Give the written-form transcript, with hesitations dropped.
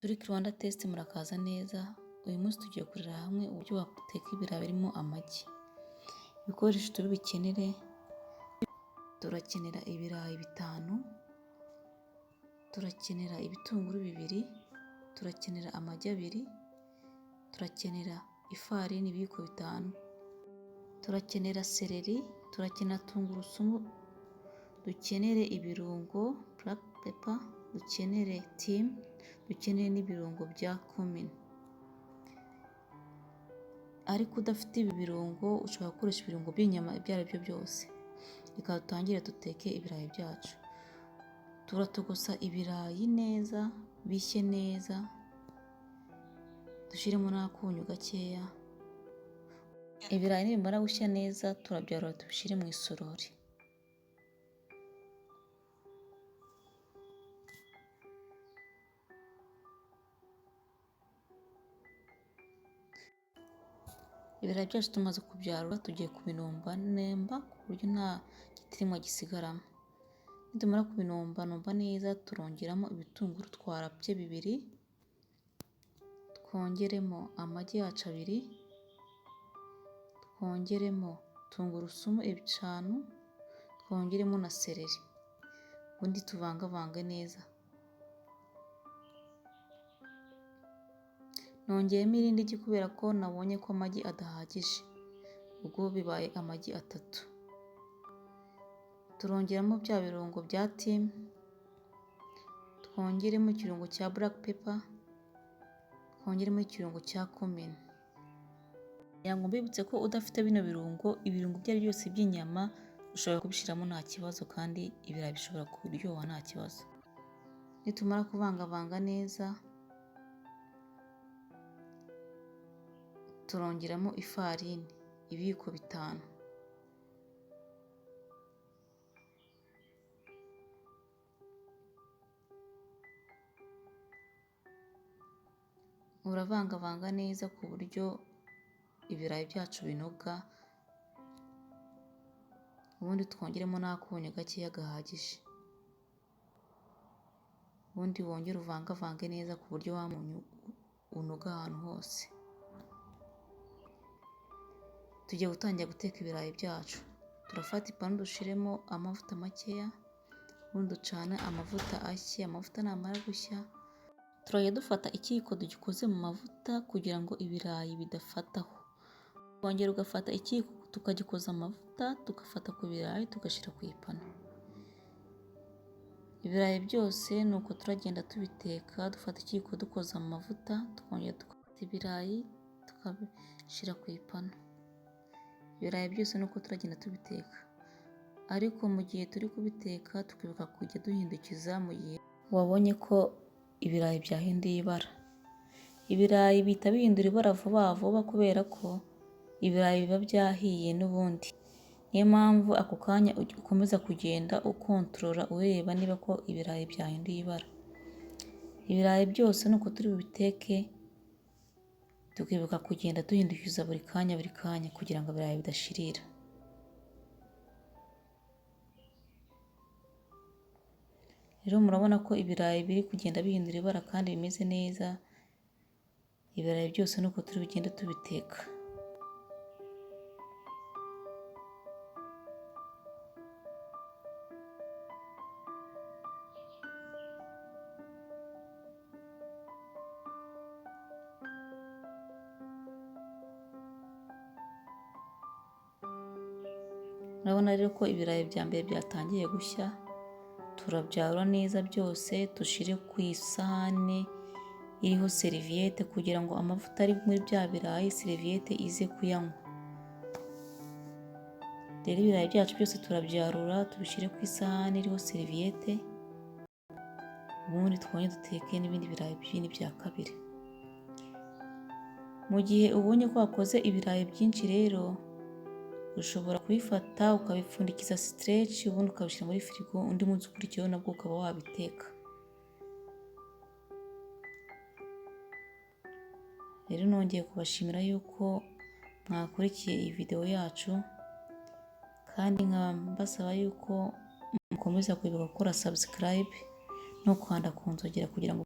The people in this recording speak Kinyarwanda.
Turi Rwanda Taste, murakaza neza. Uyu munsi tugiye kureba hamwe uburyo wateka ibirayi birimo amagi. Ibikoresho turi bukenere: turakenera ibirayi 5, turakenera ibitunguru 2, turakenera amagi 2, turakenera ifarini ibiyiko 5, turakenera seleri, turakenera tungurusumu, dukenere ibirungo black pepper, dukenere thyme, dukenere n'ibirungo bya cumin. Ariko udafite ibi birungo ushobora gukoresha ibirungo by'inyama ibyo ari byo byose. Reka dutangire duteke ibirayi byacu. Turatogosa ibirayi neza, bishye neza, dushyiremo n'akunyu gakeya. Ibirayi nibimara gushya neza turabyarura tubishyire mu isorori. Ibirayi byacu tumaze kubyarura tugiye kubinombanomba ku buryo nta gitirimwa gisigaramo. Nitumara kubinombanomba neza turongeramo ibitunguru twarapye 2, twongeremo amagi yacu 2, twongeremo tungurusumu 5, twongeremo na seleri, ubundi tuvangavange neza. Nongeyemo irindi gi kubera ko nabonye ko amagi adahagije, ubwo bibaye amagi 3. Turongeramo bya birungo bya thyme, twongeremo ikirungo cya black pepper, twongeremo ikirungo cya cumin. Ngira ngo mbibutse ko udafite bino birungo, ibirungo ibyo ari byo byose by'inyama ushobora kubishyiramo nta kibazo, kandi ibirayi bishobora kuryoha nta kibazo. Nitumara kuvangavanga neza turongeramo ifarini ibiyiko 5. Uravangavanga neza ku buryo ibirayi byacu binoga, ubundi twongeremo n'akunyu gakeya gahagije, ubundi wongere uvangavange neza ku buryo wa munyu unoga ahantu hose. Tugiye gutangira guteka ibirayi byacu. Turafata ipanu dushyiremo amavuta makeya, ubundi ducane amavuta ashye. Amavuta namara gushya turajya dufata ikiyiko tugikoze mu mavuta kugira ngo ibirayi bidafataho. Wongera ugafata ikiyiko tukagikoza amavuta, tugafata ku birayi tugashyira ku ipanu. Ibirayi byose ni uko turagenda tubiteka, dufata ikiyiko dukoza mu mavuta, tukongera tugafata ibirayi tukabishyira ku ipanu. Ibirayi byose ni uko turagenda tubiteka, ariko mu gihe turi kubiteka tukibuka kujya duhindukiza mu gihe wabonye ko ibirayi byahinduye ibara. Ibirayi bihita bihindura ibara vuba vuba kubera ko ibirayi biba byahiye n'ubundi. Niyo mpamvu ako kanya ukomeza kugenda ukontorora ureba niba ko ibirayi byahinduye ibara. Ibirayi byose ni uko turi bubiteke, tukibuka kugenda duhindukiza buri kanya buri kanya kugira ngo ibirayi bidashirira. Rero murabona ko ibirayi biri kugenda bihindura ibara kandi bimeze neza. Ibirayi byose ni uko turi bugende tubiteka. Murabona rero ko ibirayi bya mbere byatangiye gushya, turabyarura neza byose dushyire ku isahani iriho seriviyete kugira ngo amavuta ari muri bya birayi seriviyete ize kuyanywa. Rero ibirayi byacu byose turabyarura tubishyire ku isahani iriho seriviyete, ubundi twongere duteke n'ibindi birayi bindi bya kabiri. Mu gihe ubonye ko wakoze ibirayi byinshi rero, ushobora kubifata ukabipfundikiza stretch, ubundi ukabishyira muri firigo, undi munsi ukurikiyeho nabwo ukaba wabiteka. Rero nongeye kubashimira yuko mwakurikiye iyi video yacu, kandi nkaba mbasaba yuko mukomeza kwibuka gukora subscribe no gukanda ku nzogera kugira ngo